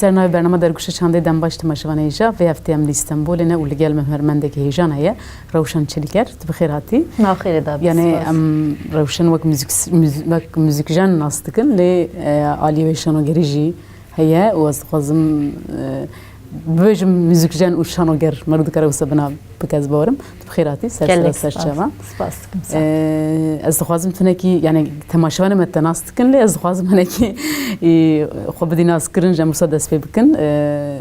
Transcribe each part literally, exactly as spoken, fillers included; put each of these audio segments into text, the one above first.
Ser navê bernama Dergûşa Çandê dem baş temaşevanê hêja. Vê heftê em li Stenbolê ne û li gel me hunermendekî hêjan heye. Rewşen Çelîker, tu bi xêr hatî. Nav xêrê da bî, Yanî spas. Em Rewşen wek muzîk-, muz-, wek muzîkjen nas dikin, lê, e, aliyê wê şanogerî jî heye û ez dixwazim, e, bibêjim muzîkjen û şanoger, meriv dikare wisa bina bike, ez bawerim. Tu bi xêr hatî, ser Gelek sera ser spas. çava. Spas dikim, sağ ol. Ee, ez dixwazim hinekî, yani temaşevanê me te nas dikin, lê ez dixwazim hinekî, e, xwe bidî naskirin, ji em wisa dest pê bikin. Ee,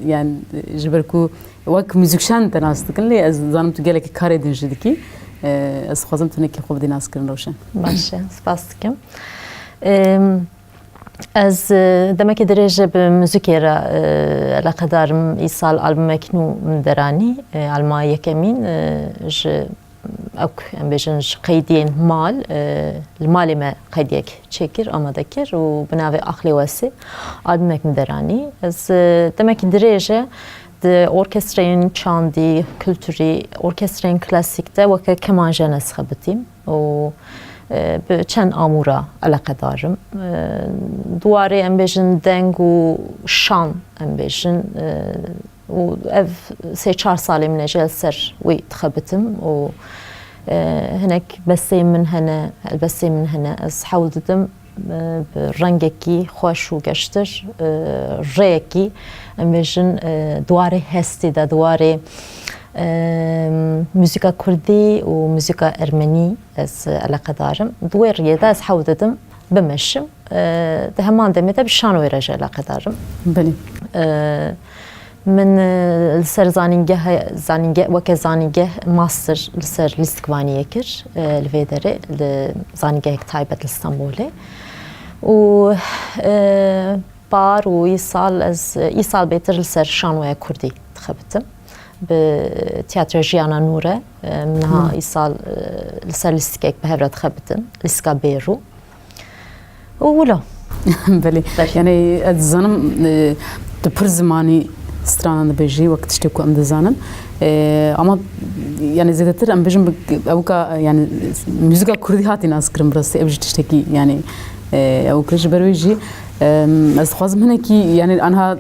yani ji ber ku wek muzîkjen te nas dikin, lê ez zanim tu gelekî karê din jî dikî. Ee, ez dixwazim tu hinekî xwe bidî naskirin, Rewşen. Baş e, spas dikim. Em, Ez, e, demekê dirêj e bi muzîkê re, e, eleqedar im. Îsal albumek nû min deranî, e, albuma yekemîn, e, ji, ewk, em bêjin, ji qeydiyên mal, e, li malê me qeydiyek çêkir, amade kir û bi navê Aqlê Wesê albumek min deranî. Ez, e, demekî dirêj e di orkestreyên çandî, kulturî, orkestreyên klasîk de weke kemanjen ez xebitîm. û, e, bi çend amûra eleqedar im. E, di warê, em bêjin, deng û şan, em bêjin, e, û ev sê çar salê min e jî li ser wî dixebitim û, e, hinek besteyên min hene, helbesteyên min hene. Ez hewl didim, e, bi rengekî xweş û geştir, e, rêyekî, em bêjin, e, di warê hestê de, di warê, e, muzîka kurdî û muzîka ermenî ez eleqedar im. Di wê riyê de ez hewl didim bimeşim. E, di heman demê de bi şanoyê re jî eleqedar im. Belê. E, Min, e, li ser zanîngeh, zanînge-, weke zanîngeh master li ser lîstikvaniyê kir, e, li vê derê, li zanîngehek taybet li Stenbolê. Û, e, par û îsal ez, îsal bêtir li ser şanoya kurdî dixebitim. Bi Tiyatro Jiyana Nû re, e, niha Hmm. îsal, e, li ser lîstikek bi hev re dixebitin, lîstika Bêrû. û wilo. Belê. Belê. Yani ez dizanim, e, tu pir zimanî stranan dibêjî, wek tiştê ku em dizanin. E, ama yani zêdetir em bêjin bi, ewka, yani muzîka kurdî hatî naskirin bi rastî, ev jî tiştekî yani, e, ewk e. Ji ber wê jî, e, ez dixwazim hinekî yani anha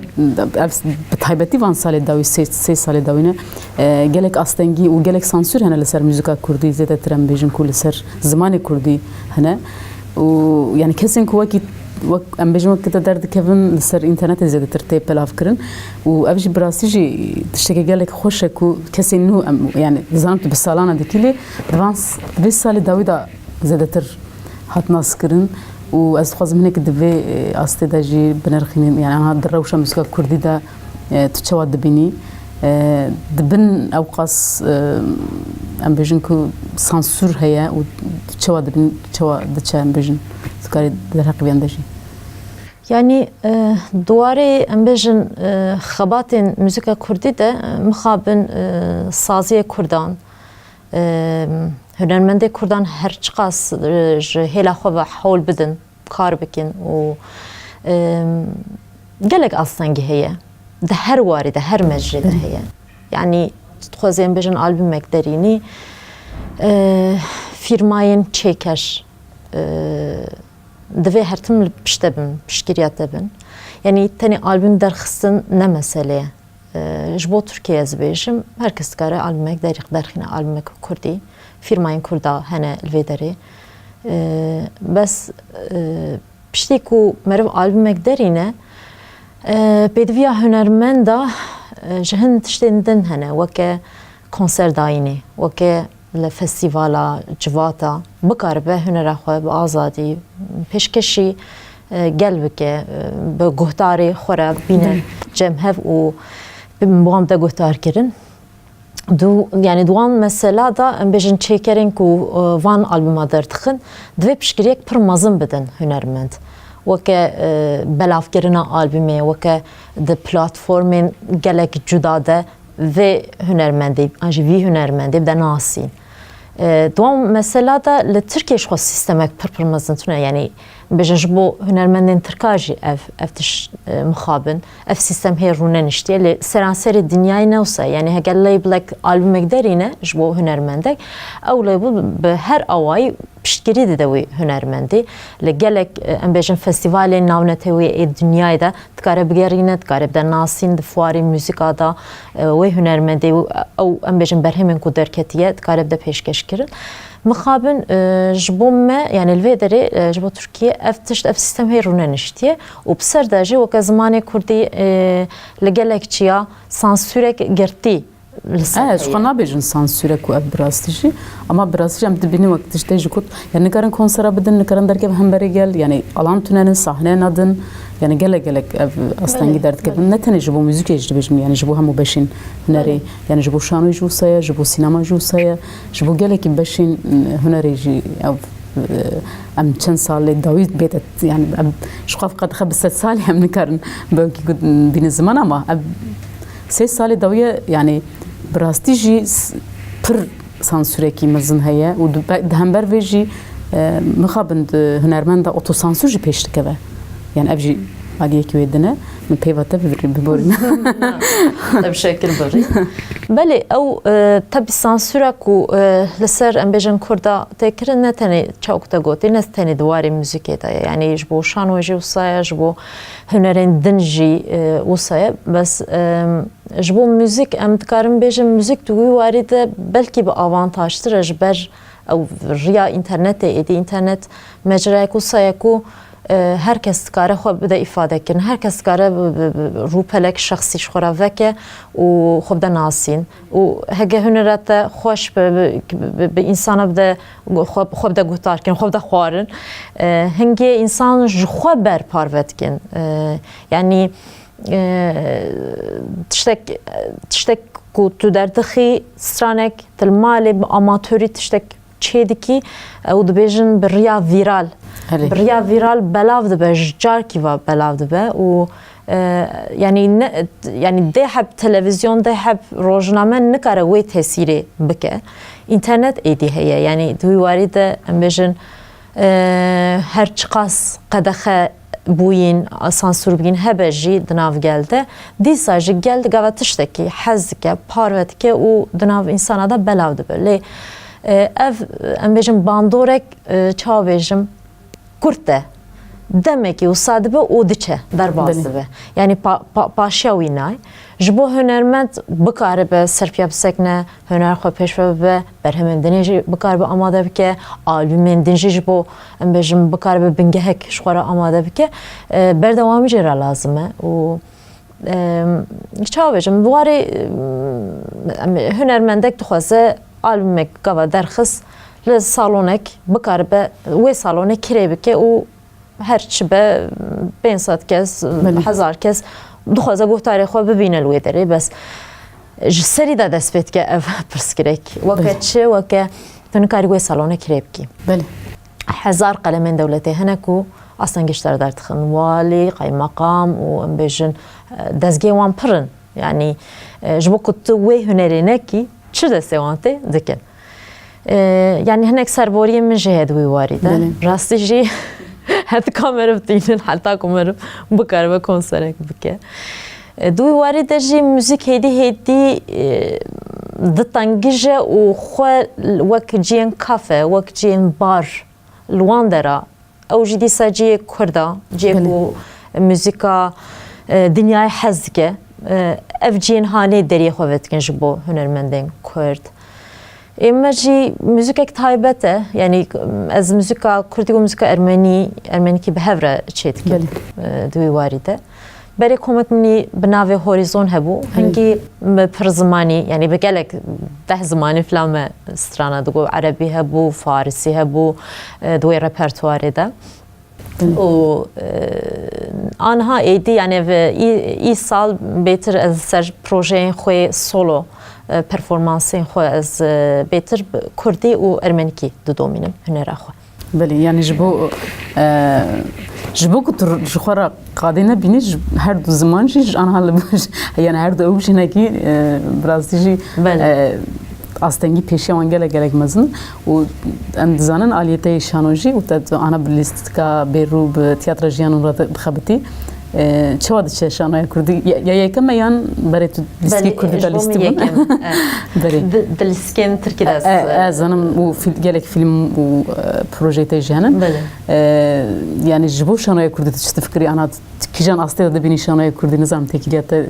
ev bi taybetî van salê dawî, sê, sê salê dawî ne, e, gelek astengî û gelek sansûr hene li ser muzîka kurdî, zêdetir em bêjin ku li ser zimanê kurdî hene. û yani kesên ku wekî, wek, em bêjin wek te derdikevin li ser înternetê zêdetir tê pelavkirin û ev jî bi rastî jî tiştekê gelek xweş e ku kesên nû em, yani dizanim tu bi salana dikî lê di van s-, di vê salê dawî de zêdetir hat naskirin û ez dixwazim hinekî di vê, e, astê de jî binirxînin, yani anha di rewşa muzîka kurdî de e, tu çawa dibînî? E, di bin ewqas, e, em bêjin ku sansûr heye û tu çawa dibînî, çawa diçe, em bêjin, tu karî derheqî vê de jî? Yanî, e, di warê, em bêjin, e, xebatên muzîka kurdî de, e, mixabin, e, saziyê kurdan, e, hunermendê kurdan her çiqas, e, ji hêla xwe ve hewl bidin, kar bikin û, em, gelek astengî heye. Di her warî de, her mecrê de heye. Yanî, tu dixwazî em bêjin albumek derînî, e, fîrmayên çêker, e, divê her tim li pişt de bin, piştgiriya te bin. Yanî, tenê album derxistin ne mesele ye. E, ji bo Tirkiyê ez bêjim, her kes dikare albumek derî-, derxîne, albumek kurdî. Fîrmayên kurda hene li vê derê. E, bes, e, piştî ku meriv albumek derîne, e, pêdiviya hunermenda, e, ji hin tiştên din hene, weke konser dayînê, weke li festîvala civata bikaribe hunera xwe bi azadî pêşkêşî, e, gel bike, e, bi guhdarê xwe re bîne cem hev û bi wan bide guhdarkirin. Du-, yani di wan mesela de em bêjin çêkerên ku, e, van albuma derdixin, divê piştgiriyek pir mezin bidin hunermend. Weke, e, belavkirina albumê, weke di platformên gelek cuda de vê hunermendê, an jî vî hunermendê bide nasîn. E, di wan mesela de li Tirkiyê jixwe sîstemek pir pir mezin tune, yanî bêjin ji bo hunermendên tirka jî ev, ev tişt, e, mixabin, ev sîstem hê rûneniştiye. Lê seranserê dinyayê ne wisa ye. Yanî heger labelek, albûmek derîne ji bo hunermendek, ew label bi her awayî piştgirî dide wî hunermendî. Li gelek, e, em bêjin festîvalên navnetewî ê dinyayê de dikare bigerîne, dikare bide nasîn, di fuarê muzîka de, e, wê hunermendê û ew, em bêjin, berhemên ku derketiye, dikare bide pêşkêşkirin. Mixabin, e, ji bo me, yanî li vê derê, e, ji bo Tirkiye ev tişt, ev sîstem hê rûneniştiye û bi ser de jî weke zimanê kurdî, e, li gelek çiya sansûrek girtî li ser heye. Ez xwe nabêjin sansûrek û ev bi rastî jî, ama bi rastî jî em dibînin wek tiştê ji ku, yani nikarin konsera bidin, nikarin derkevin hemberî gel, yani alan tune ne, sahne nadin, yani gelek gelek ev astengî derdikevin. Ne tenê ji bo muzîkê jî dibêjim, yani ji bo hemû beşên hunerê, yani ji bo şanoyê jî wisa ye, ji bo sînema jî wisa ye, ji bo gelekî beşên, e, hunerê jî ev, e, em çend salê dawî bête, yani em ji xwe qedixe bi sed salê em nikarin belkî ku bînin ziman, ama ev sê salê dawiye, yani bi rastî jî s-, pir sansûrekî mezin heye û di be-, di hember vê jî, e, mixabin di hunermenda otosansûr jî pêş dikeve. Yani ev jî aliyekî wê din e. Min peyva te bibirî-, biborîne. Te bi şekil birî. Belê, ew, e, tepî sansûra ku, e, li ser, em bêjin, Kurda tê kirin, ne tenê çawa ku te gotî, ne tenê di warê muzîkê de ye. Yani ji bo şano jî wisa ye, ji bo hunerên din jî, e, wisa ye. Bes, e, ji bo muzîk, em dikarin bêjin, muzîk di wî warî de belkî bi avantajtir e ji ber ew riya înternetê, êdî înternet mecrayek wisa ye ku, e, her kes dikare xwe bide îfadekirin, her kes dikare bi, bi, bi rûpelek şexsî ji xwe re veke û xwe bide nasîn. Û heke hunera te xweş be, bi, bi, bi însana bide, xwe, xwe bide guhdarkirin, xwe bide xwarin. E, hingê însan ji xwe ber parve dikin. E, yanî, e, tiştek, tiştek ku tu derdixî stranek, tu li malê bi amatorî tiştek çêdikî, e, û dibêjin bi riya vîral. Erê. Bi riya vîral belav dibe, ji carkî ve belav dibe û, e, yanî ne, yanî dê heb televîzyon, dê heb rojname nikare wê tesîrê bike. Înternet êdî heye, yanî di wî warî de em bêjin, e, her çiqas qedexe bûyîn, sansûr bûyîn hebe jî di nav gel de, dîsa jî gel digava tiştekî hez dike, parve dike û di nav însana de belav dibe. Lê, e, ev, em bêjin, bandorek, e, çawa bêjim, kurt e. Demekî wisa dibe û diçe, derbas Belê. dibe. Yanî pa-, pa-, paşiya wî nayê. Ji bo hunermend bikaribe serpiya bisekine, huner xwe pêşve bibe, berhemên dinê jî bikaribe amade bike, albûmên din jî ji bo, em bêjin, bikaribe bingehek ji xwe re amade bike, e, berdewamî jê re lazim e û, e, çawa bêjim, bi warê, e, em, hunermendek dixwaze albûmek gava derxist li salonek bikaribe wê salonê kirê bike û her çi be, pênc sed kes, Belê. hezar kes dixwaze guhdarê xwe bibîne li wê derê, bes ji serî de dest pê dike ev pirsgirêk. Weke Belê. çi? Weke tu nikarî wê salonê kirê bikî. Belê. Hezar qelemên dewletê hene ku astengî ji te re derdixin. Walî, qeymeqam û, em bêjin, dezgehê wan pir in. Yanî, e, ji bo ku tu wê hunerê nekî, çi destê wan tê dikin. E, yanî hinek serboriyê min jî heye di wî warî de. Belê. Rastî jî hetika meriv tînin, heta ku meriv bikaribe konserek bike. E, di wî warî de jî muzîk hêdî hêdî, e, ditengije û xwe wek cihên kafe, wek cihên bar li wan dera Ew jî dîsa cihê Kurd e, cihê Belê. ku muzîka, e, dinyayê hez dike. E, ev cihên hanê deriyê xwe vedikin ji bo hunermendên Kurd. Ê me jî muzîkek taybet e. Yanî ez muzîka Kurdî û muzîka Ermenî, Ermenîkî bi hev re çêdikim, Belê. e, di wî warî de. Berê komek min î bi navê Horizon hebû. Hingî bi pir zimanî, yanî bi gelek deh zimanî filan me strana digot. Erebî hebû, farisî hebû, e, di wê repertuarê de. Hı. Û, e, anha êdî, yanî ve î, î sal bêtir ez ser projeyên xwe solo, e, performansên xwe ez, e, bêtir bi kurdî û ermenîkî didomînim hunera xwe. Belê, yanî ji bo, e, ji bo ku tu ji xwe re qadê nebînî, ji her du ziman jî, ji anha li, yanî her du ew jî hinekî, e, bi rastî jî, Belê. e, Astengî pêşiya wan gelek gelek mezin û em dizanin aliyê te yê şano jî û te ana bi lîstika bêrû bi tiyatra jiyan û re dixebitî. E, çawa diçe şanoya kurdî? Ya, ya yekem e yan berê tu lîstikê kurdî de lîstî bûn? Yekem, e. Berê. Di, di lîstikên tirkî de ez, e, e, zanim û fîl-, gelek fîlm û, e, projeyê te jî hene. Belê. E, yani ji bo şanoya kurdî tu çi difikirî? Ana tu kîjan astê de dibînî şanoya kurdî? Nizanim têkiliya te,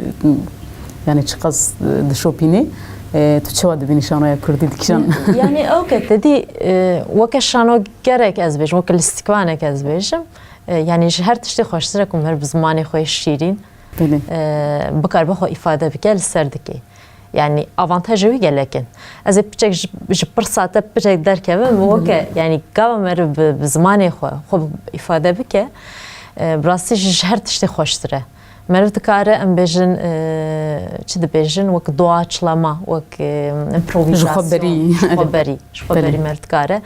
yani çiqas, e, dişopînê. E, tu çawa dibînî şanoya kurdî di kîjan? Yani ew ke te dî, e, weke şano gerek ez bêjim, weke lîstikvanek ez bêjim. E, yani ji her tiştê xweştir e ku meriv bi zimanê xwe yê şîrîn, belê, e, bikaribe xwe îfade bike li ser dikê. Yani avantajê wî gelek in. Ez ê piçek ji, ji pirsa te piçek derkevim, weke, belê, yani gava meriv bi, bi zimanê xwe, xwe îfade bike, e, bi rastî jî ji her tiştê xweştir e. Meriv dikare, em bêjin, e, çi dibêjin, wek doğaçlama, wek, e, împrovîzasyon, ji xwe berî. Ji xwe berî, ji xwe, belê, berî meriv dikare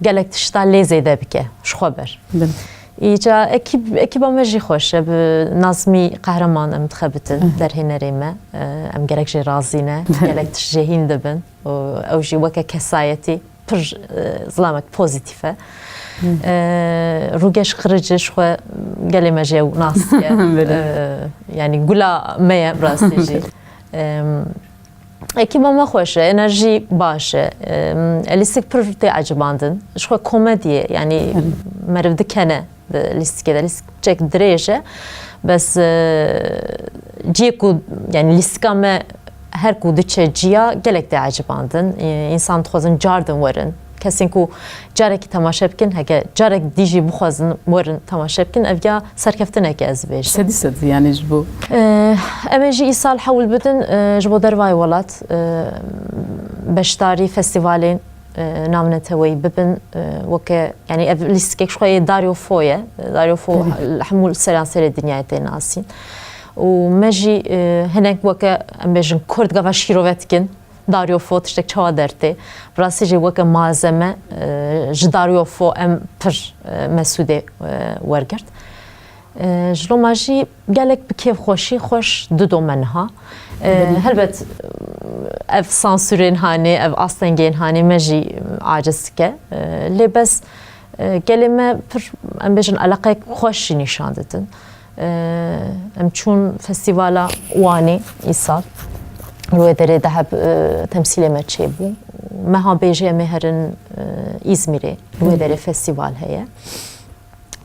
gelek tişta lê zêde bike, ji xwe ber. Belê. Îca ekîb-, ekîba me jî xweş e, bi Nazmî Qehreman em dixebitin, eh, derhênerê me. E, em gerek jê razî ne, gelek tişt jê hîn dibin. Û ew jî weke kesayetî pir, e, zilamek pozîtîf e. Hı. E, Rûgeş Qirici ji xwe gelê me jê ew nas dike. Belê. E, yani gula me ye bi rastî jî. Em, ekîba me xweş e, enerjî baş e. Em, lîstik pir tê ecibandin. Ji xwe komedî ye, yani, belê, meriv dikene di lîstikê de. Lîstikek dirêj e. Bes, e, ciyê ku, yani lîstika me her ku diçe ciya gelek tê ecibandin. E, însan dixwazin cardin werin. Kesên ku carekî temaşe bikin, heke carek dî jî bixwazin werin temaşe bikin, ev ya serkeftineke ez bêjim. Sedî sed, yani ji bo. E, em ê jî îsal hewl bidin, e, ji bo dervayê welat, e, beşdarî festîvalên, e, navneteweyî bibin, e, weke, yani ev lîstikek ji xwe yê Dario Fo ye. Dario Fo, belê, li hemû seranserê dinyayê tê nasîn. Û me jî, e, hinek weke, em bêjin, Kurd gava şîrove dikin. Dario Fo tiştek çawa dertê? Bi rastî jî weke malzeme, e, ji Dario Fo em pir, e, mesûdê, e, wergirt. E, ji loma jî gelek bi kêfxweşî xweş dido me niha. E, belê, helbet, e, ev sansûrên hanê, ev astengên hanê me jî, e, aciz dike. E, lê bes, e, gelê me pir, em bêjin, eleqeyek xweş jî nîşan didin. E, em çûn festîvala Wanê îsal. Li wê derê deheb, e, temsîlê me çêbû. Meha bê jî em ê herin, e, Îzmîrê. Li wê derê festîval heye.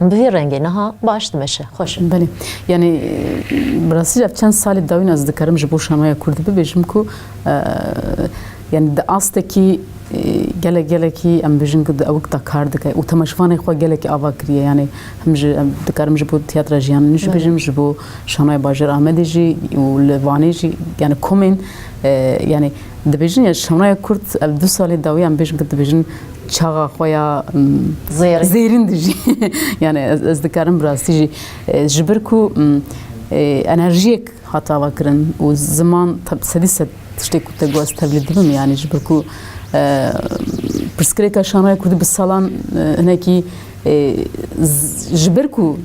Bi vî rengê niha baş dimeşe, xweş e. Belê. Yani, e, bi rastî ev çend salê dawîn ez dikarim ji bo şanoya kurdî bibêjim ku, e, yani di astekî, e, gelek gelekî em bêjin ku di ewik de kar dike û temaşevanê xwe gelekî ava kiriye. Yani him ji, em dikarim ji bo tiyatra jiyan jî bêjim, belê, ji bo şanoya bajêr Amedê jî û li Wanê jî, yani komên, e, yani dibêjin ya şanoya kurd ev du salê dawî em bêjin ku dibêjin çaxa xwe ya, m, zêrîn, zêrîn dijî. Yani ez, ez dikarim bi rastî jî, e, ji ber ku, m, e, enerjiyek hat avakirin û ziman te-, sedî sed tiştê ku te got ez tevlî dibim, yani ji ber ku, e, pirsgirêka şanoya kurdî bi salan, e, hinekî, e, z-, ji ber ku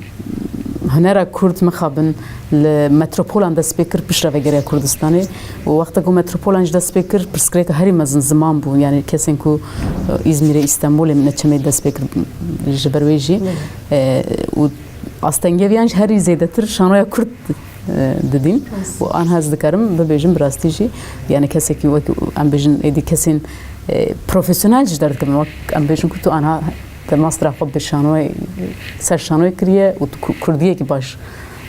hunera kurd mixabin li metropolan dest pê kir, piştre vegeriya Kurdistanê. Û wexta ku metropolan jî dest pê kir, pirsgirêka herî mezin ziman bû. Yani kesên ku, e, Îzmîrê, Îstenbolê, min neçemê dest pê kir ji ber wê jî. Belê. E, û astengê viyan jî herî zêdetir şanoya kurd, e, didîn. Rast. Û anha ez dikarim bibêjim bi rastî jî, yani kesekî wek em bêjin êdî kesên, e, profesyonel jî derdikevin. Wek em bêjin ku tu anha te mastera xwe bi şanoyê, ser şanoyê kiriye û tu ku-, kurdiyekî baş,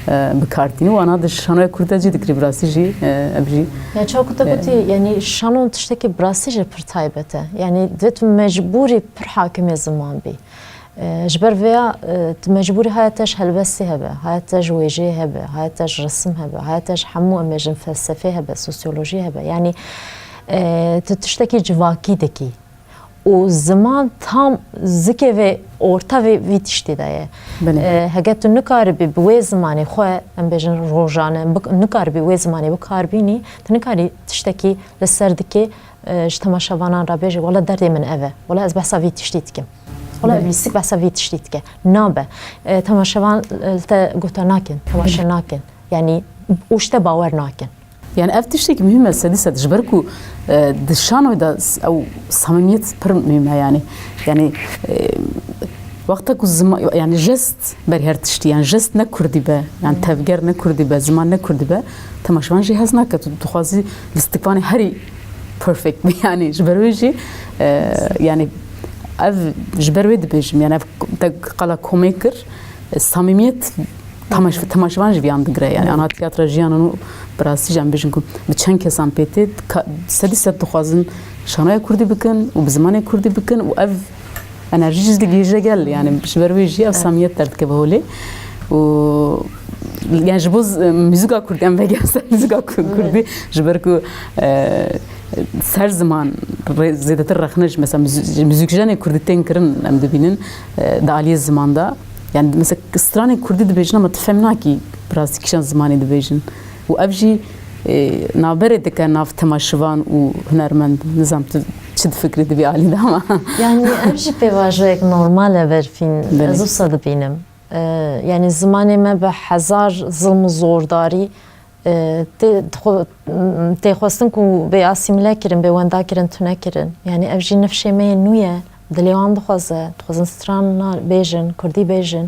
e, bi kar tînî û ana di şanoya kurd de cî dikirî bi rastî jî, e, ev jî, ya çawa ku te, e, gotî, yani şanon tiştekî bi rastî jî pir taybet e. Yani divê tu mecbûrî pir hakimê ziman bî. E, ji ber vêya, e, tu mecbûrî haya te ji helbestê hebe, haya te ji wêjeyê hebe, haya te ji resim hebe, haya te ji hemû em bêjin felsefê hebe, sosyolojiyê hebe. Yani, e, tu tiştekî civakî dikî. Û ziman tam zikê vê, orta vê, vî tiştî de ye. Belê. E, heke tu nikaribî bi wê zimanê xwe, em bêjin rojane, bik-, nikaribî wê zimanê bikarbînî, tu nikarî tiştekî li ser dikê, e, ji temaşevanan re bêjî, wela derdê min ev e, wela ez behsa vî tiştî dikim. Wela, belê, ev lîstik behsa vî tiştî dike. Nabe. E, temaşevan, e, li te guhtar nakin, temaşe, belê, nakin. Yani, û ji te bawer nakin. Yani ev tiştekî muhîm e, sedî sed, ji ber ku, e, di şanoyê de s-, ew samimiyet pir muhîm e yani. Yani, e, wexta ku zima-, yani jest berî her tiştî, yani jest ne kurdî be, yani tevger ne kurdî be, ziman ne kurdî be, temaşevan jî hez nake. Tu dixwazî lîstikvanê herî perfect be yani. Ji ber wê jî, e, yani ev ji ber wê dibêjim, yani ev te qala komê kir, e, samimiyet temaş-, temaşevan jî viyan digire. Yani ana tiyatra jiyanan û bi rastî jî em bêjin ku bi çend kesan pê tê, ka-, sedî sed dixwazin şanoya kurdî bikin û bi zimanê kurdî bikin û ev enerjî jî digihîje gel, yani ji ber wê jî ev samiyet derdikeve holê. Û yani ji bo z-, muzîka kurdî, em vegerin ser muzîka ku-, kurdî, ji ber ku, e, ser ziman re-, zêdetir rexne ji, mesela muzî-, muzîkjenê kurdî tên kirin, em dibînin, e, di aliyê ziman de. Yani mesela stranên kurdî dibêjin ama tu fem nakî bi rastî kîjan zimanê dibêjin. Û ev jî, e, navberê dike nav temaşevan û hunermend. Nizam tu çi difikrî di vî alî de ama. Yani ev jî pêvajoyek normal e Berfîn. Belê. Ez wisa dibînim. E, yani zimanê me bi hezar zilm û zordarî, e, tê, dixwe-, tê xwestin ku bê asîmîle kirin, bê wenda kirin, tune kirin. Yani ev jî nifşê me yê nû ye. Dilê wan dixwaze, dixwazin strana bêjin, kurdî bêjin.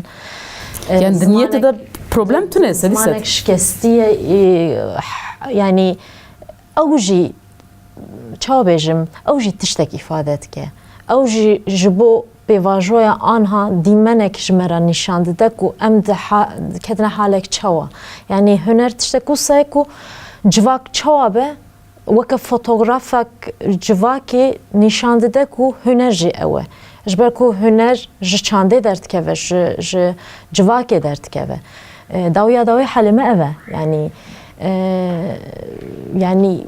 E, Yani di niyetê de zimanek, problem tune, sedî sed. Zimanek şikestî ye, e, h-, yani ew jî, çawa bêjim, ew jî tiştek îfade dike. Ew jî ji bo pêvajoya anha dîmenek ji me re nîşan dide ku em di ha-, ketine halek çawa. Yani huner tiştek wisa ye ku civak çawa be, weke fotografek civakê nîşan dide ku huner jî ew e. Ji ber ku huner ji çandê derdikeve, ji, ji civakê derdikeve. E, dawiya dawî halê me ev e. Yani, e, yani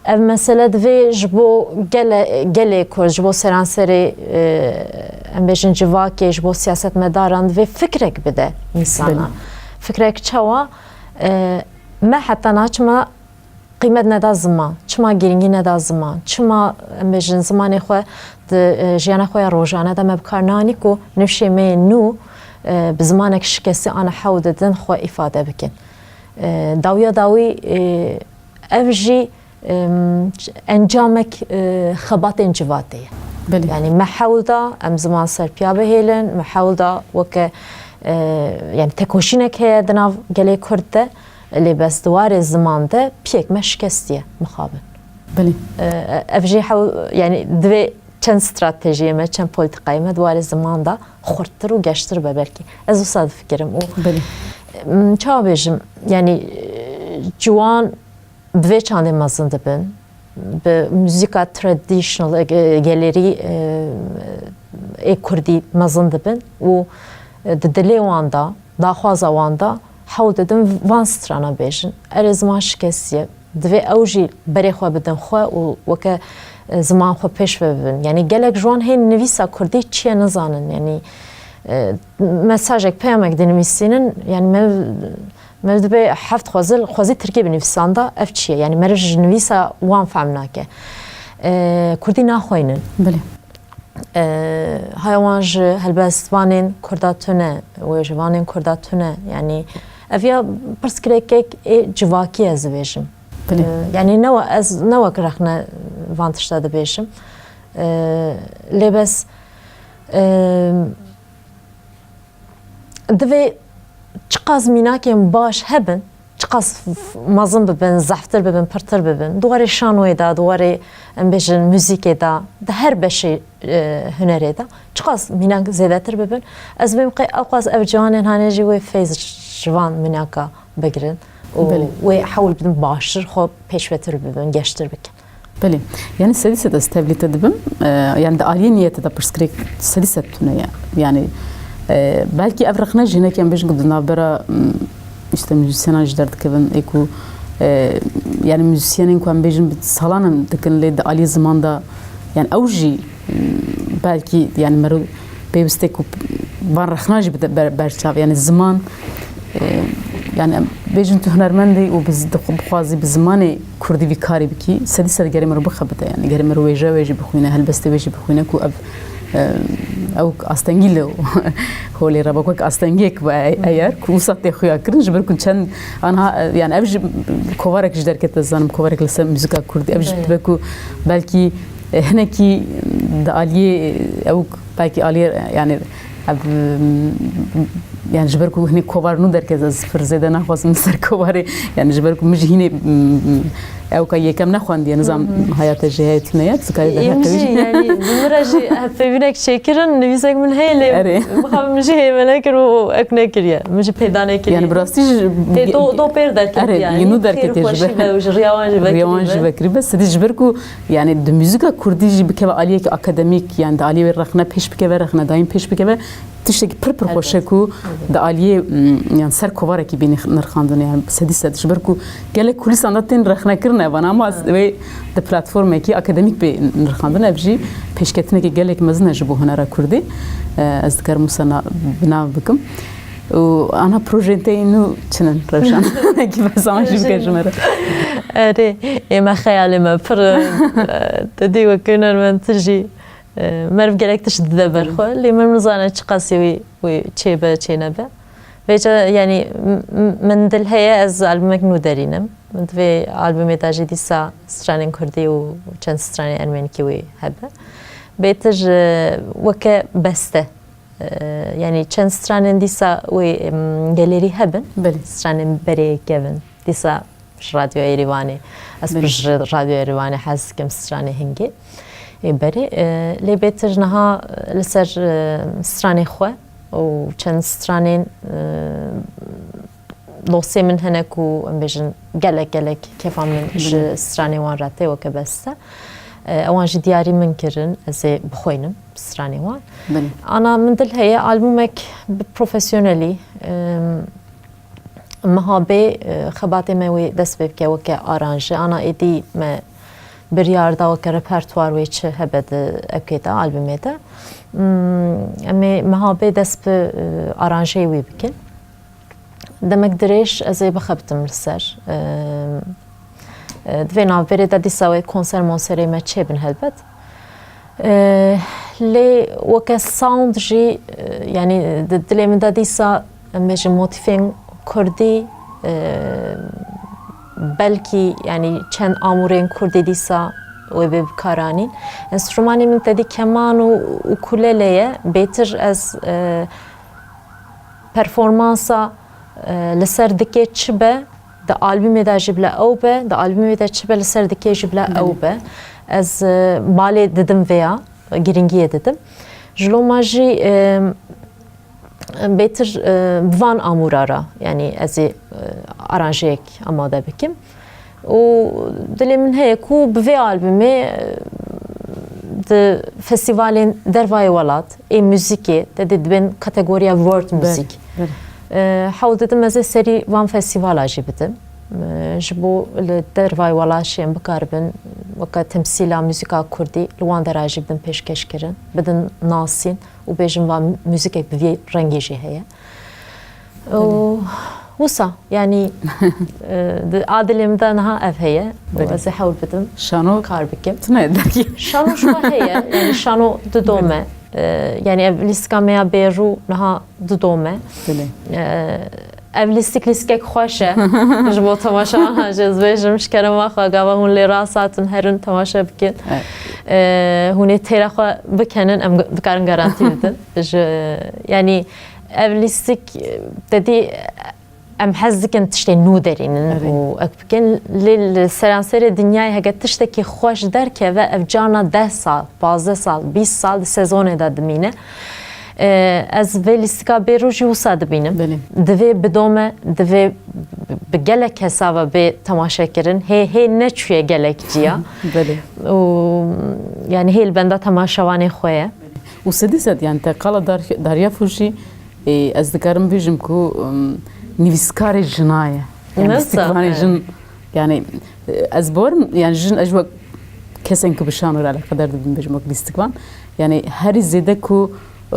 ev mesele divê ji bo gele-, gelê Kurd, ji bo seranserê, e, em bêjin civakê, ji bo siyasetmedaran divê fikrek bide însana. Belê. Fikrek çawa? E, me heta niha çima qîmet neda ziman, çima girîngî neda ziman, çima, em bêjin, zimanê xwe di, e, jiyana xwe ya rojane de me bi kar nanî ku nifşê me yê nû, e, bi zimanek şikestî ana hewl didin xwe îfade bikin. E, dawiya dawî, e, ev jî, em, encamek, e, xebatên civatê ye. Belê. Yani me hewl da em ziman ser piya bihêlin, me hewl da weke, e, yani tekoşînek heye di nav gelê Kurd de, lê bes di warê ziman de piyek me şikestiye mixabin. Belê. E, ev jî hewl, yani divê çend stratejiyê me, çend polîtîkayê me di warê ziman de xurttir û geştir be belkî. Ez wisa difikirim û, Belê. em, çawa bêjim, yani, e, ciwan bi vê çandê mezin dibin, bi muzîka traditional, e, gelerî, e, ê kurdî mezin dibin û, e, di dilê wan de, daxwaza wan de hewl didin van strana bêjin. Erê, ziman şikestiye, divê ew jî berê xwe bidin xwe û weke, e, ziman xwe pêş ve bibin. Yani gelek ji wan hên nivîsa kurdî çi ye nizanin. Yani, e, mesajek, peyamek dinivîsînin, yani me, me divê heft xwezil, xwezî tirkî binivîsanda, ev çi ye? Yani meriv ji nivîsa wan fehm nake. E, kurdî naxweynin. Belê. E, haya wan ji helbestvanên kurda tune, wêjevanên kurda tune. Yani ev ya pirsgirêkek ê civakî ez dibêjim. Belê. E, yani ne we-, ez ne wek rexne van tişta dibêjim. E, lê bes, e, divê çiqas mînakên baş hebin, çiqas f-, f-, mezin bibin, zehftir bibin, pirtir bibin, di warê şanoyê de, di warê, em bêjin, muzîkê de, di her beşê, e, hunerê de, çiqas mînak zêdetir bibin, ez bêm qey ewqas ev ciwanên hanê jî wê feyz ji van mînaka bigirin û Belê. wê hewl bidin baştir xwe pêşvetir bibin, geştir bikin. Belê. Yani sedî sed ez tevlî te dibim. E, yani di aliyê niyetê de pirsgirêk sedî sed tune ye. Yani, e, belkî ev rexne jî hinekî em bêjin ku di navbera, m, işte muzîsyenan jî derdikevin, ê ku, e, yani muzîsyenên ku em bêjin bi salan em dikin lê di aliyê ziman de, yani ew jî, m, belkî yani meriv pêwist e ku van rexna jî bide ber-, berçav. Yani ziman, e, yani em bêjin tu hunermend î û bi z-, dixu-, bixwazî bi zimanê kurdî vî karî bikî, sedî sed gerê meriv bixebite. Yani gerê meriv wêje wê jî bixwîne, helbestê wê jî bixwîne ku ev, e, Ew astengî li holê re bak wek astengiyek be eyer ku wisa tê xuya kirin, ji ber ku çend anha, yani ev ji kovarek ji derket, ez zanim kovarek li ser muzîka kurdî, ev ji Evet. be ku belkî, e, hinekî di aliyê, ew belkî aliyê, yani ev, yani ji ber ku hinê kovar nû derket, ez pir zêde naxwazim ser kovarê, yani ji ber ku min jî hînê, m, m, ew ka yekem nexwendiye, nizam Hı hı. haya te jî heye tune ye, tu karî Ê, derheqe min jî, wî. yani, bi min re jî hevpeyvînek çêkirin, nivîsek min heye lê Erê. mixabin min jî heye me nekir û ek nekiriye. Min jî peyda nekiriye. Yani bi rastî jî Tê do, do pêr derketiye Erê, yani. yê nû derketiye ji Xêr xweşî be. be û ji riya wan jî Riya wan jî vekiribe. vekiribe. Sedî ji ber ku yani di muzîka kurdî jî bikeve aliyek akademîk, yani di aliyê wê rexne pêş bikeve, rexnedayîn pêş bikeve, tiştekî pir pir xweş e Elbet. ku Elbet. di aliyê, mm, yani ser kovarekî bê nirx-, nirxandin, yani sedî sed. Ji ber ku gelek kulîsan de tên rexnekirin evan, ama Ha. wê di platformekî akademîk bê nirxandin, ev jî pêşketinekî gelek mezin e ji bo hunera kurdî. E, ez dikarim wisa na-, bi nav bikim. Û ana projeyên te yên nû çi ne, Rewşan? Wekî behsa wan jî bike ji me re. Erê, ê me xeyalê me pir, e, te dî wek hunermend tu jî, e, meriv gelek tişt dide ber xwe. Lê min nizane çiqasî wî, wî çêbe, çênebe. Vêca, yanî, m-, m-, min dil heye ez albumek nû derînim. Min di vê albumê de jî dîsa stranên kurdî û çend stranên ermenîkî wî hebe. Bêtir, e, weke beste. E, yanî çend stranên dîsa wê, em, gelêrî hebin. Belê. Stranên berê kevin. Dîsa ji Radyo Êrîvanê. Ez Belê. pir ji Radyo Êrîvanê hez dikim stranê hingê. Ê berê, e, lê bêtir niha, e, li ser, e, stranê xwe û çend stranên, e, dosyê min hene ku, em bêjin, gelek, gelek kêfa min ji Belê. stranê wan re tê weke beste. E, ewan jî diyarî min kirin, ez ê bixwînim stranê wan. Belê. Ana min dil heye albumek bi profesyonelî, em, meha bê, e, xebatê me wê dest pê bike weke aranje. Ana êdî me biryar da weke repertuar wê çi hebe di ewkê de, albumê de. Hmm, em ê meha bê dest bi, e, aranjeyê wî bikin. Demek dirêj ez ê bixebitim li ser. E, e, di vê navberê de dîsa wê konser monserê me çêbin helbet. E, lê weke sound jî, e, yanî di dilê min de dîsa, em bêjin, motîfên kurdî, e, belkî, yanî çend amûrên kurdî dîsa wê bê bikaranîn. Enstrûmanê min tedî keman û ukulele ye. Bêtir ez, e, performansa, e, li ser dikê çi be, di albumê de jî bila ew be, di albumê de çi be li ser dikê jî bila Belê. ew be. Ez, e, balê didim vêya, giringiyê didim. Ji loma jî, e, bêtir, e, bi van amûra re, yanî ez ê, e, aranjeyek amade bikim. Û dilê min heye ku bi vê albumê, e, di festîvalên dervayê welat, ê muzîkê, te dê dibên kategoriya world Belê, music. belê. E, hewl didim ez ê serî van festîvala jî bidim. E, ji bo li dervayê welat jî em bikaribin weke temsîla muzîka kurdî li wan dera jî bidin pêşkêşkirin, bidin nasîn û bêjin van muzîkek bi vî rengî jî heye. Û Belê. wisa, yanî, e, di, a dilê min de niha ev heye. Û Belê. ez ê hewl bidim Şano kar bikim. tune derkî. Şano şima heye, yanî şano didome. E, yanî ev lîstika me ya bêrû niha didome. Belê. E, ev lîstik lîstikek xweş e. Ji bo temaşevan jî ez bêjim, ji kerema xwe gava hûn lê rast hatin herin temaşe bikin. Evet. E, hûn ê têra xwe bikenin, em dikarin garantî bidin. Ji, yanî, Ev lîstik, e, te dî, em hez dikin tiştê nû derînin Erê. û ek bikin. Lê li seranserê dinyayê heke tiştekî xweş derkeve, ev carna deh sal, pazdeh sal, bîst sal di sezonê de dimîne. E, ez vê lîstika bêrû jî wisa dibînim. Belê. Divê bidome, divê bi gelek kesa ve bê temaşekirin. Hê, hê neçûye gelek ciya. Belê. Û, yani hê li benda temaşevanê xwe ye. Û sedî sed, yani te qala Dar-, Daryafû jî, e, ez dikarim bêjim ku, em, nivîskarê jina ye. Yani Nasıl? lîstikvanê Evet. jin, yani, e, ez bawerim, yani jin, ez ji wek kesên ku bi şano re eleqedar dibim bêjim wek lîstikvan. Yani herî zêde ku, e,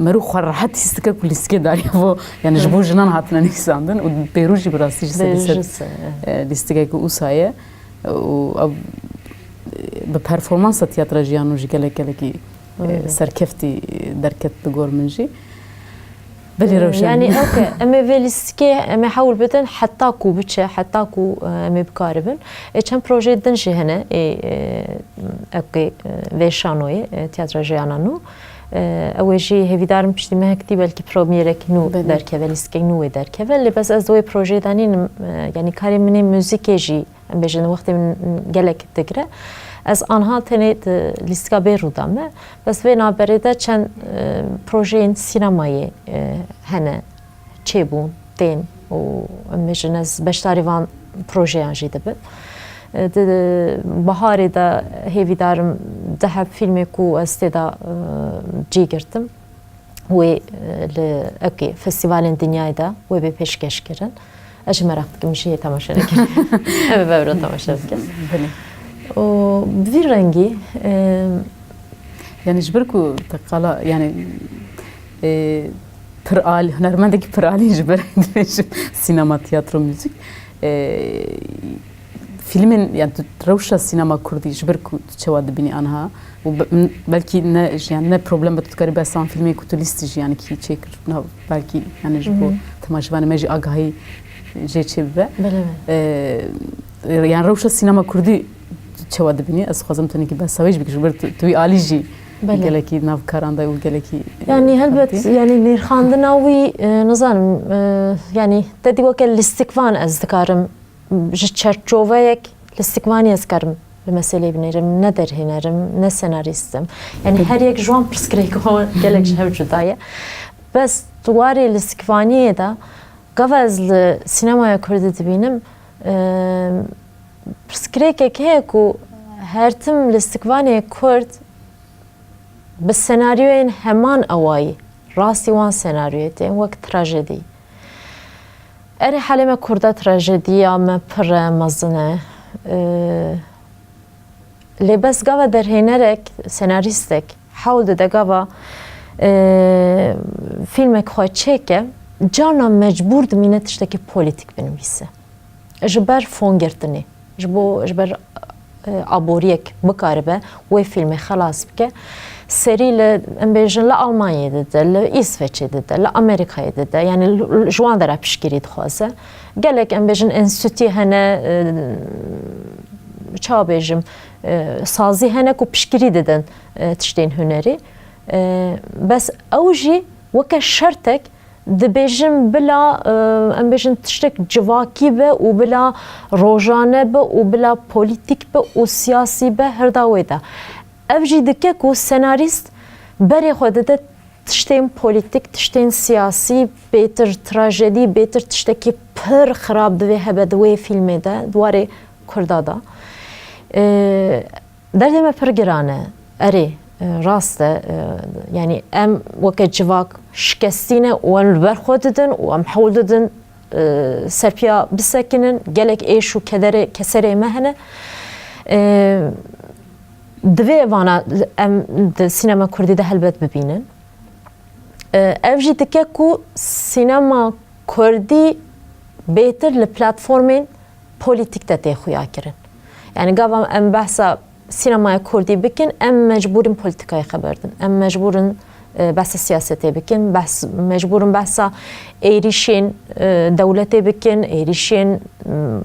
merû xwe rehet hîs dike ku lîstikê Daryafû, yani ji bo jinan hatine nivîsandin û bêrû jî bi rastî ji sedî sed, Bêrû jî, e, lîstikek wisa ye. Û ew, e, bi performansa tiyatra jî ya nû jî gelek gelekî e, serkeftî derket li gor min jî. Belê rewşa. Yanî, ok, em ê vê lîstikê, em ê hewl bidin heta ku biçe, heta ku, e, em ê bikaribin. E, çend projeyê din jî hene, ê, e, ok, e, vê şanoyê, e, Tiyatra Jiyana Nû. E, ew ê jî hêvîdarim piştî mehek dî belkî premyerekî nû derkeve, lîstikek nû wê derkeve. Lê bes ez di wê projeyê de nînim, e, yanî karê min ê muzîkê jî em bêjin, wextê min gelek digire. Ez anha tenê di lîstika bê rû de me. Bes vê navberê de çend, e, projeyên sînemayê, e, hene, çêbûn, tên û em bêjin ez beşdarî van projeyan jî dibim. E, di, di biharê de hêvîdarim du heb fîlmê ku ez tê de, e, cî girtim. Wê, e, li, ok, festîvalên dinyayê de wê bê pêşkêş kirin. Ez jî meraq dikim jî yê temaşe nekin. Em ê bevro temaşe bikin. Belê. Û bi vî rengî, e, Yanî ji ber ku te qala, yanî, e, pir alî, hunermendekî pir alî ji ber dibêjim sînema, tiyatro, muzîk. E, Fîlmên, yani tu rewşa sînema kurdî ji ber ku tu çawa dibînî anha û be-, m-, belkî ne, yani ne problem be tu dikarî behsa wan fîlmê ku tu lîstî jî yani kî çêkir nav belkî yani ji bo Hı hı. temaşevanê me jî agahî jê çêbibe. Belê, belê. Ee, yani rewşa sînema kurdî tu çawa dibînî? Ez dixwazim tu hinekî behsa wê jî bikî ji ber tu, tu wî alî jî Belê. gelekî nav karan de û gelekî, e, Yani helbet, hatî. yani nirxandina wî, e, nizanim, e, yani te dî weke lîstikvan ez dikarim ji çerçoveyek lîstikvanî ez karim li meseleyê binêrim, ne derhêner im, ne senarîst im. Yani her yek ji wan pirsgirêka gelek ji hev cuda ye. Bes di warê lîstikvaniyê de gava ez li sînemaya kurdî dibînim, e, pirsgirêkek heye ku her tim lîstikvanê kurd bi senaryoyên heman awayî, rastî wan senaryoyê tên wek trajedî. Erê, helê me kurda trajediya me pir e, mezin e. Ee, lê bes gava derhênerek, senarîstek hewl dide gava, ee, fîlmek xwe çêke, carna mecbûr dimîne tiştekî polîtîk binivîse. Ji ber fon girtinê, ji bo, ji ber, e, aboriyek bikaribe wê fîlmê xelas bike. Serî li, em bêjin, li Almanyayê dide, li Îsveçê dide, li Amerîkayê dide, yani li, li, ji wan dera piştgirî dixwaze. Gelek, em bêjin, enstîtuyê hene, e, çawa bêjim, e, sazî hene ku piştgirî didin, e, tiştên hunerî. E, bes ew jî weke şertek dibêjin bila, e, em bêjin tiştek civakî be û bila rojane be û bila polîtîk be û siyasî be, her da wê de. Ev jî dike ku senarîst berê xwe dide tiştên polîtîk, tiştên siyasî, bêtir trajedî, bêtir tiştekî pir xirab divê hebe di wê fîlmê de, di warê kurda de. E, Derdê me pir giran e. Erê, e, rast e. E, yanî em weke civak şikestî ne û em li ber xwe didin û em hewl didin, e, serpiya bisekinin. Gelek êş û kederê keserê me hene. E, divê vana em di sînema kurdî de helbet bibînin. E, ev jî dike ku sînema kurdî bêtir li platformên polîtîk de tê xuya kirin. Yani gava em behsa sînemaya kurdî bikin, em mecbûr in polîtîkayê xeber din. Em mecbûr in, e, behsa siyasetê bikin, behs-, mecbûr in behsa êrîşên, e, dewletê bikin, êrîşên, m,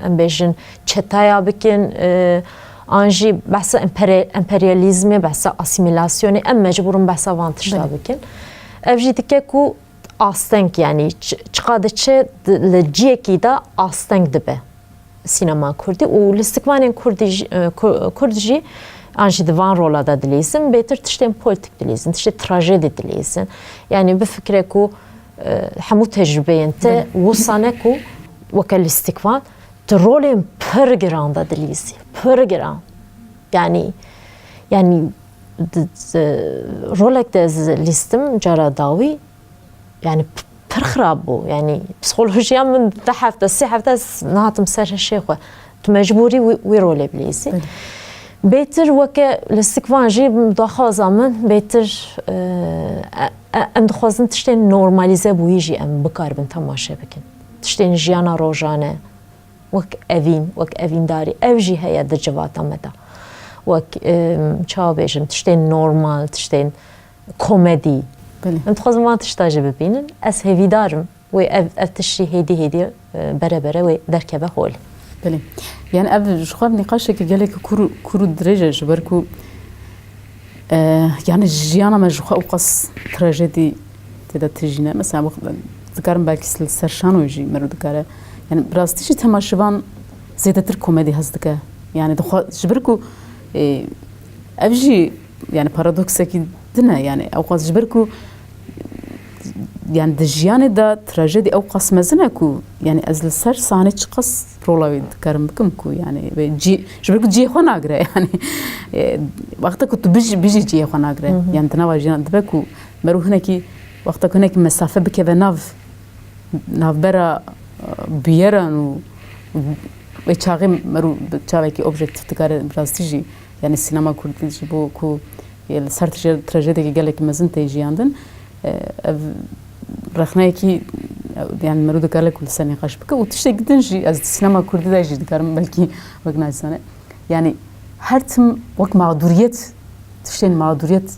em bêjin çetaya bikin, e, an jî behsa empere-, emperyalîzmê, behsa asîmîlasyonê, em mecbûr in behsa van tişta Belê. bikin. Ev jî dike ku asteng, yani ç-, çiqa diçe di-, li ciyekî de asteng dibe sînema kurdî û lîstikvanên kurdî jî, e, ku-, kurd jî an jî di van rola de dilîzin, bêtir tiştên polîtîk dilîzin, tiştê trajedî dilîzin. Yani bifikire ku, e, hemû tecrubeyên te Belê. wisa ne ku weke lîstikvan tu rolên pir giran de dilîzî, pir giran. Yani, yani di, di, rolek de ez lîstim cara dawî, yani p-, pir xirab bû. Yani psîkolojiya min du hefte, sê hefte ez nehatim ser hişê xwe. Tu mecbûrî wî, wî rolê bilîzî. Belê. Bêtir weke lîstikvan jî daxwaza min bêtir, e, e, e, em dixwazin tiştên normalîze bûyî jî em bikaribin temaşe bikin. Tiştên jiyana rojane, wek evîn, wek evîndarî, ev jî heye di civata me de. wek, e, çawa bêjim, tiştên normal, tiştên komedî. Belê. Em dixwazin van tişta jî bibînin. Ez hêvîdar im wê ev, ev tişt jî hêdî hêdî, e, bere bere wê derkeve holê. Belê. Yani ev ji xwe nîqaşeke gelekî kûr, kûr û dirêj e, ji ber ku, e, yani jiyana me ji xwe ewqas trajedî tê de tijî ne. Mesela, wek-, dikarim belkî li ser şanoyê jî mero dikare. Yani bi rastî jî temaşevan zêdetir komedî hez dike. Yani dixwe, ji ber ku, e, ev jî, yani paradoksekî din e, yani ewqas ji ber ku, yani di jiyanê de trajedî ewqas mezin e ku, yani ez li ser sahnê çiqas rola wê dikarim bikim ku, yani wê cî-, ji ber ku cihê xwe nagire, yani, e, wexta ku tu bijî, bijî cihê xwe nagire. Hı hı. Yani di nava jiyan dibe ku mero hinekî, wexta ku hinekî mesafe bikeve nav, navbera, e, bûyeran û wê çaxê mero bi çavekî objektîf dikare bi rastî jî, yani sînema kurdî ji bo ku, e, li ser traje-, trajedekî gelekî mezin tê jiyandin, e, ev rexneyekî, e, yani mero dikare ku li ser nîqaş bike û tiştekî din jî ez di sînema kurdî de jî dikarim belkî wek nazane. Yani her tim wek mağduriyet, tiştên mağduriyet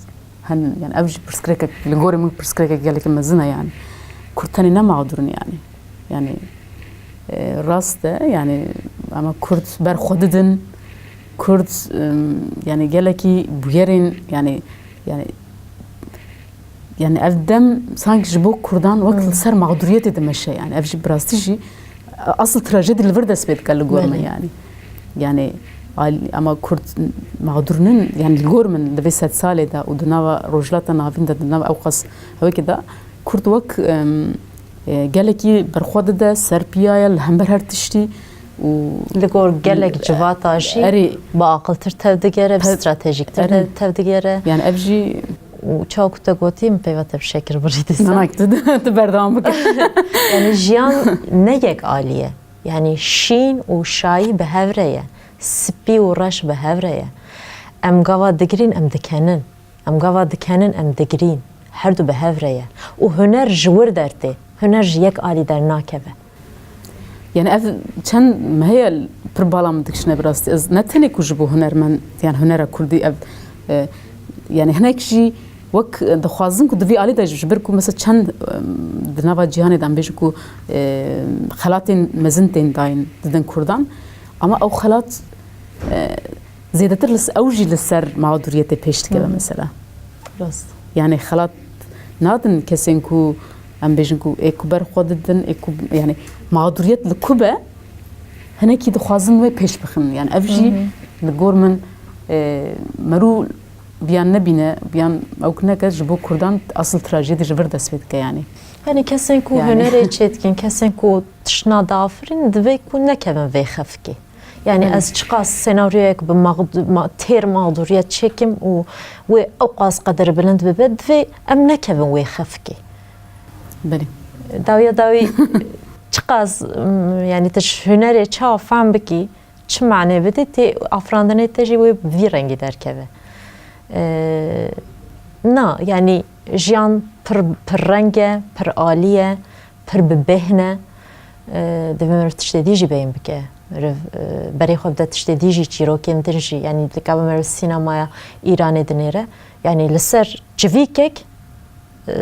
henin, yani ev jî pirsgirêkek, li gorê min pirsgirêkek gelekî mezin e yani. Kurd tenê ne mağdur in yani. Yani, e, rast e yani, ama Kurd ber xwe didin, Kurd, em, yani gelekî bûyerên yani, yani, yani ev dem sanki ji bo Kurdan wek, hmm, li ser mağduriyetê dimeşe yani. Ev jî bi rastî jî asıl trajedî li vir dest pê dike li gor me, belê, yani. Yani, al-, ama Kurd mağdur nin, yani li gor min di vê sedsalê de û di nava Rojhilata Navîn de, di nava ewqas hewekê de, Kurd wek, em, e, gelekî berxwe dide, serpiya ye li hember her tiştî û li gor gelek civata jî, erê, biaqiltir tevdigere, bi, pe-, stratejîktir, erê, de tevdigere. Yani ev jî û çawa ku te gotî, min peyva te bi şekir birî dîsa. Nanak, tu, tu berdewam bike. Yani jiyan ne yek alî ye. Yani şîn û şayî bi hev re ye. Spî û reş bi hev re ye. Em gava digirîn, em dikenin. Em gava dikenin, em digirîn. Her du bi hev re ye. Û huner ji wir dertê. Huner ji yek alî dernakeve. Yani ev çend meh heye pir bala min dikişine bi rastî. Ez ne tenê ku ji bo hunermend, yani hunera kurdî ev, e, yani hinek jî wek, e, dixwazin ku di vî alî de jî, ji ber ku mesela çend, e, di nava cîhanê de em bêjin ku, e, xelatên mezin tên dayîn didin kurdan. Ama ew xelat, e, zêdetir li s-, ew jî li ser mağduriyetê pêş dikeve, hı hı, mesela. Rast. Yani xelat nadin kesên ku em bêjin ku ê ku ber xwe didin, ê ku, yani mağduriyet li ku be, hinekî dixwazin wê pêş bixin. Yani ev jî, hı hı, li gor min, e, merû biyan nebîne, biyan ew neke, ji bo kurdan asıl trajedî ji vir dest pê dike yani. Yani kesên ku, yani, hunerê çêdikin, kesên ku tiştna diafirînin, divê ku nekevin vê xefkê. Yani, hı, ez çiqas senaryoyek bi mağdu-, ma-, têr mağduriyet çêkim û wê ewqas qederbilind bibe, divê em nekevin wê xefkê. Belê. Dawiya dawî çiqas, m, yani, tu ji hunerê çawa fehm bikî, çi mane bidî, tê afirandinê te jî wê bi vî rengî derkeve. E, na, yani, jiyan pir, pir reng e, pir alî ye, pir bi bêhn e. E, divê meriv tiştê dî jî beyin bike. Meriv, e, berê xwe bide tiştê dî jî, çîrokên din jî. Yani, dikabe meriv sînemaya Îranê dinêre. Yani, li ser çivîkek, e,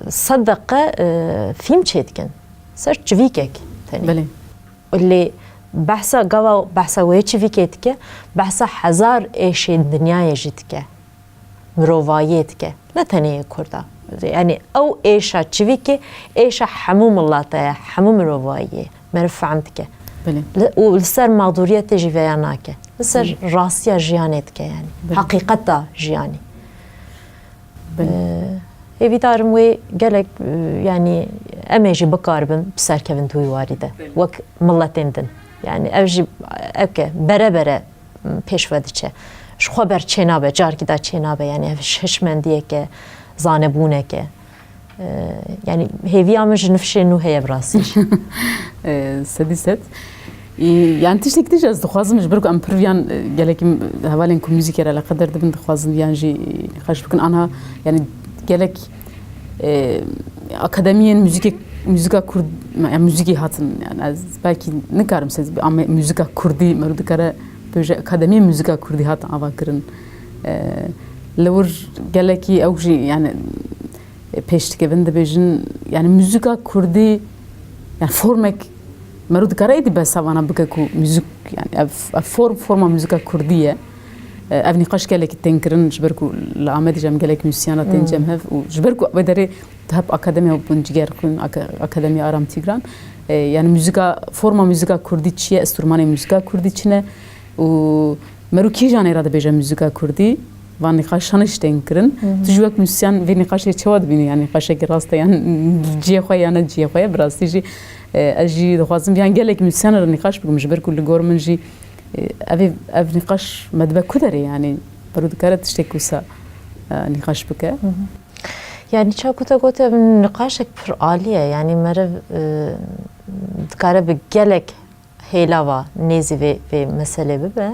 sed deqe, e, fîlm çêdikin. Ser çivîkek tenê. Belê. Lê behsa gava, behsa wê çivîkê dike, behsa hezar êşên dinyayê jî dike. Mirovayiyê dike. Ne tenê yê Kurda. Yani ew êşa çivîkê, êşa hemû milata ye, hemû mirovayiyê. Meriv fehm dike. Belê. Li, û li ser mağduriyetê jî veya nake. Li ser, hı, rastiya jiyanê dike yani. Belê. Heqîqeta jiyanê. Belê. Ee, hêvîdarim wê gelek, e, yani em ê jî bikaribin bi serkevin di wî warî de. Belê. Wek miletên din. Yani ev jî, eke bere bere, m, pêş ve diçe. Ji xwe ber çênabe, carkî da çênabe. Yani ev hişmendiyeke, zanebûneke. Ee, yani hêviya min ji nifşê nû heye bi rastî jî. Ee, sedî sed. Ee, yani tiştek tişt ez dixwazim, ji ber ku em pir viyan, e, gelekî hevalên ku muzîkê re eleqedar dibin, dixwazin viyan jî nîqaş bikin. Anha, yani gelek, e, akademiyên muzîkê, muzîka kurd, yani muzîkê hatin, yani ez belkî nikarim se-, ama muzîka kurdî mero dikare Ji Akademiyê Muzîka Kurdî hatin avakirin. E, li wir gelekî ew jî, yani, pêşdikevin dibêjin, yani, muzîka kurdî, yani, formek meriv dikare êdî behsa vana bike ku muzîk, yani, ev, ev form, forma muzîka kurdî ye. E, ev nîqaş gelekî tên kirin, ji ber ku li Amedê jî em gelek muzîsyen re tên cem hev û ji ber ku wê derê tu hep akademiya bûn, Ciger Xwîn, Aka-, Akademiya Aram Tîgran. E, yani muzîka, forma muzîka kurdî çi ye, enstrûmanê muzîka kurdî çi ne û meriv kîjan ê re dibêje muzîka kurdî, van nîqaşan jî tên kirin. Tu jî wek muzîsyen vê nîqaşê çawa dibînî? Yani nîqaşekî rast e yan cihê xwe ye yan ne cihê xwe ye? Bi rastî jî, e, ez jî dixwazim yan gelek muzîsyen re nîqaş bikim, ji ber ku li gor min jî, e, ev ê, ev nîqaş me dibe ku derê, yani meriv dikare tiştek wisa, e, nîqaş bike. Yani çawa ku te got, ev niqaşek pir alî ye. Yani meriv, e, dikare bi gelek hêla ve nêzî vê, vê meselê bibe.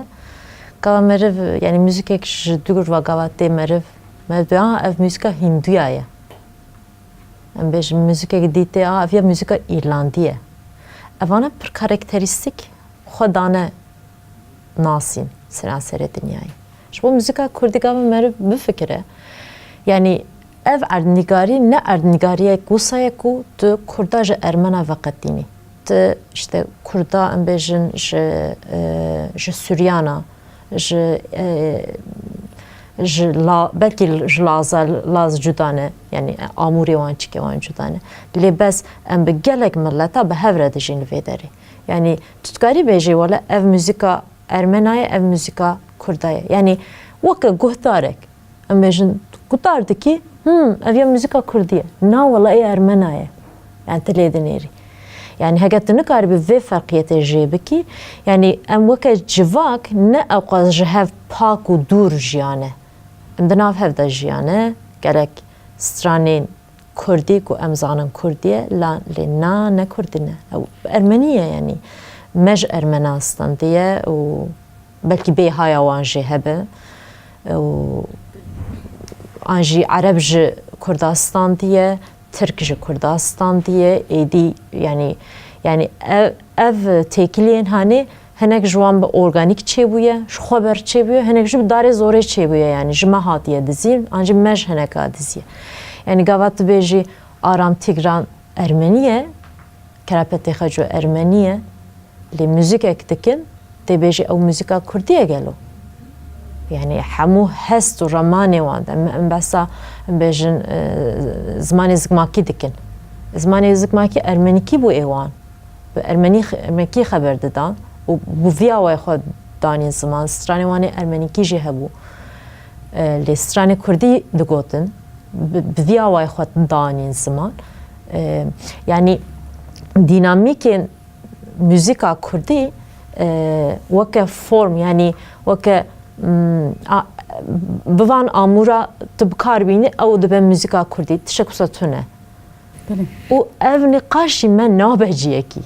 Gava meriv, yani muzîkek ji dûr ve gava tê meriv, meriv dibê, "Ha, ev muzîka Hînduya ye." Em bêjin muzîkek dî tê, "Ha, ev ya muzîka Îrlandî ye." Evane pir karakterîstîk xwe dane nasîn seranserê dinyayê. Ji bo muzîka kurdî gava meriv bifikire. Yanî ev erdnîgarî ne erdnîgariyek wisa ye ku tu kurda ji ermena veqetînî. Tu işte kurda, em bêjin, ji, e, ji Suryana, ji, e, ji La-, belkî ji Laza, Laz cuda ne, yanî amûrê wan, çikê wan cuda ne. Lê bes em bi gelek mileta bi hev re dijîn li vê derê. Yanî tu dikarî bêjî, wele ev muzîka ermena ye, ev muzîka kurda ye. Yanî weke guhdarek, em bêjin, guhdar dikî, "Hmm, ev ya muzîka kurdî ye." Na wele ê ermena ye. Yanî tu lê dinêrî. Yanî heke tu nikaribî vê ferqiyetê jê bikî, yanî em weke civak ne ewqas ji hev pak û dûr jiyane. Em di nav hev de jiyane, gerek stranên kurdî ku em zanin kurdî ye, la, lê na, ne kurdî ne. Ew ermenî ye, yanî me ji ermena standiye û belkî bêhaya wan jê hebe û an jî ereb ji kurda standiye, tirk ji kurda standiye, êdî, yanî, yanî ev, ev têkiliyên hanê Hinek ji wan bi organîk çêbûye, ji xwe ber çêbûye, hinek jî bi darê zorê çêbûye, yanî ji me hatiye dizîn, an jî me ji hineka diziye. Yanî gava tu bêjî Aram Tîgran ermenî ye, Kerapetê Xeco ermenî ye, lê muzîkek dikin, tê bêjî ew muzîka kurdî ye gelo? Yanî hemû hest û remanê wan de, em, em behsa, em bêjin, e, zimanê zikmakî dikin. Zimanê zikmakî ermenîkî bû ê wan. Bi ermenî, ermenîkî xeber didan û bi vî awayî xwe danîn ziman. Stranê wan ê ermenîkî jî hebû. E, lê stranê kurdî digotin, bi, bi vî awayî xwe danîn ziman. E, yanî dînamîkên muzîka kurdî, e, weke form, yanî weke, mm, a, bivan amûra tu bi kar bînî, ew dibe muzîka kurdî. Tiştek wisa tune. Belê. Û ev nîqaş jî me nabe ciyekî.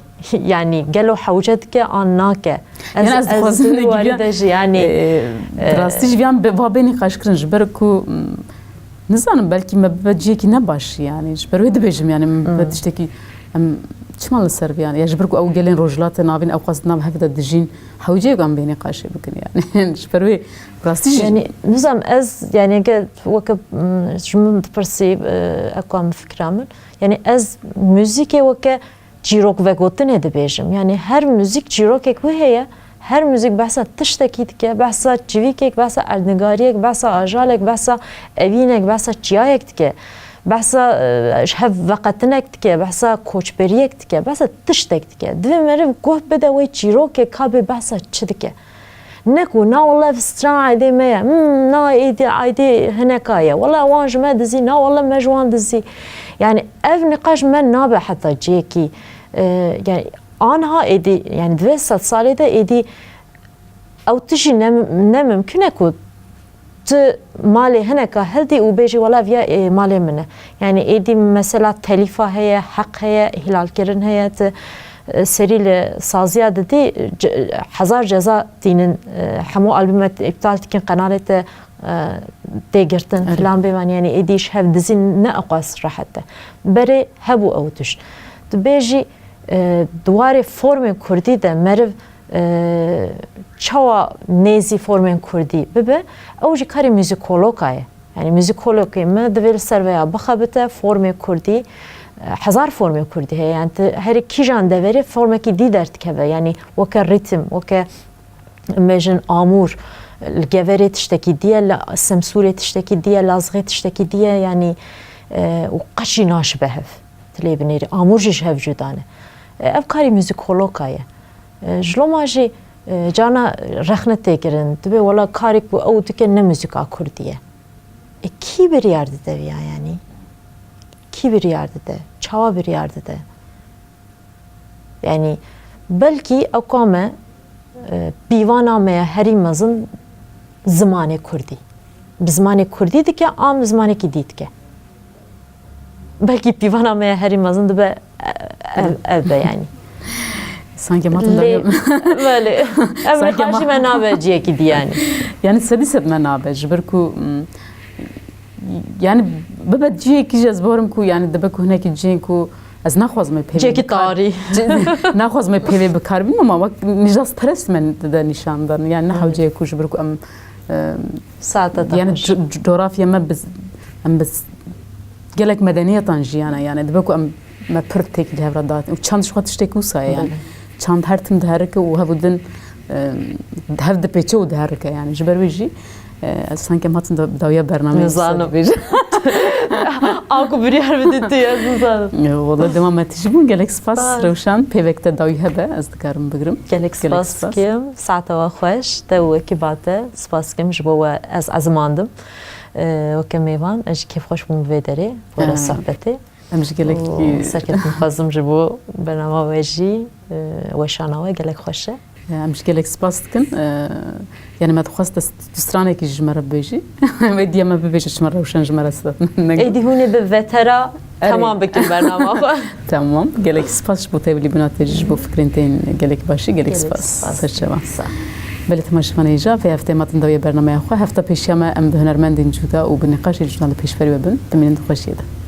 Yanî gelo hewce dike an nake? Ez, Yan ez ez dixwazim di wî warî vîdeo, de jî, yanî, e, e, bi rastî jî vîyan be-, va bê nîqaşkirin, ji ber ku, m, nizanim, belkî me bibe ciyekî ne baş, yanî ji ber wê dibêjim, yanî me bibe tiştekî, em çima li ser vê, yanî ya ji ber ku ew gelên Rojhilatê Navîn ewqas di nav hev de dijîn, hewce ye ku em bê nîqaşê bikin, yanî ji ber wê bi rastî jî. Yanî nizam ez, yanî ge-, weke, m, ji min dipirsî, e, eka min fikra min. Yanî ez muzîkê weke çîrok vegotinê dibêjim. Yanî her muzîk çîrokek wî heye, her muzîk behsa tiştekî dike, behsa çivîkek, behsa erdnigariyek, behsa ajalek, behsa evînek, behsa çiyayek dike. Behsa, e, ji hev veqetinek dike, behsa koçberiyek dike, behsa tiştek dike. Divê meriv guh bide wê çîrokê ka bê behsa çi dike. Ne ku, na wele ev stran aydê me ye. Hmm, na êdî aydê hineka ye. Wele wan ji me dizî, na wele me ji wan dizî. Yani ev nîqaş me nabe heta cihekî, e, yani anha êdî, yani di vê sed salê de êdî ew tişî ne, ne mimkun e ku tu malê hineka hildî û bêjî, wela viya, e, malê min e. Yani êdî mesela telîfa heye, heq heye, hîlalkirin heye, tu, e, serî li saziya didî, ce-, hezar ceza tînin, e, hemû albûme îptal dikin, qenalê te, e, tê girtin, Erê. filan bêvan, yani êdî ji hev dizîn ne eqas rehet e. Berê hebû ew tişt. Tu bêjî, e, di warê formên kurdî de meriv, e, çawa nêzî formên kurdî bibe, ew jî karê muzîkologa ye. Yanî muzîkologê me divê li ser vêya bixebite, formê kurdî, e, hezar formê kurdî heye. Yanî tu herî kîjan deverê formekî dî derdikeve. Yanî weke rîtim, weke, em bêjin, amûr, li geverê tiştekî dî ye, li semsûrê tiştekî dî ye, lazixê tiştekî dî ye, yanî, e, û qet jî naşibe hev. Tu lê binêrî, amûr jî ji hev cuda ne. E, ev karî muzîkologa ye. E, ji loma jî, e, carna rexne tê kirin. Dibê wela karê ku ew dike ne muzîka kurdî ye. E, kî biryar dide viya yanî? Kî biryar dide? Çawa biryar dide? Yanî belkî ew ka me, e, pîvana me ya herî mezin zimanê kurdî. Bi zimanê kurdî dike, an bi zimanekî dî dike. Belkî pîvana me ya herî mezin dibe, e, ev, ev be yanî. Sanki matin Lê, daye. Belê. Ev Sanki niqaşî ma- me nabe ciyekî dî yanî. Yani sedî sed me nabe. Ji ber ku, m, yani bibe ciyekî jî ez bawerim ku yani dibe ku hinekî ciyên ku ez naxwazim ê pêvê Ciyekî bikar-, tarî. Ci-, naxwazim ê pêvê bikar bînim ama wek nîjasperest me de nîşan dan. Yani ne hewceyê ku ji ber ku em, e, Saete yani xweş. Co-, co-, coğrafya me biz, em biz gelek medeniyetan jiyana yani dibe ku em me pir têkî li hev re datin. Û çand ji xwe tiştêk wisa ye yani. Belê. Çand her tim diherike û hev û din, e, hev dipêçe û diherike yani. Ji ber wê jî, e, ez sanki em hatin da-, dawiya bernameyê Nizanim. Dibêje. A ku biryar bidî tu, ez nizanim. E, wala dema me tijî bûn, gelek spas. Spas. Rewşan, pêvek te dawî hebe, ez dikarim bigrim. Gelek Gelek spas spas. dikim. Saeta we xweş, te û ekîba te. Spas dikim ji bo we ez ezimandim. E, weke mêvan, ez jî kêfxweş bûm vê derê, were Ha. sohbetê. Em jî gelek Û serkeftin dixwazim ji bo bernama we jî, e, weşana we gelek xweş e. Em jî gelek spas dikin. E, yani me dixwest tu stranekî jî ji me re bibêjî. Wê diye me bibêje ji me re, Rewşen ji me re spas. Êdî hûn ê bi vetera Erê. Temam bikin bernama xwe. Tamam. Gelek spas ji bo tevlîbûna te jî, ji bo fikrên te yên gelek başî. Gelek Gelek spas. spas. Serçevan. Sağ ol. Belê temaşevanê hêja, vê heftê matin dawiya bernameya xwe. Hefta pêşiya me em bi hunermendên cuda û bi nîqaşê cuda li pêşberî we bin. Bimînin di xweşiyê de.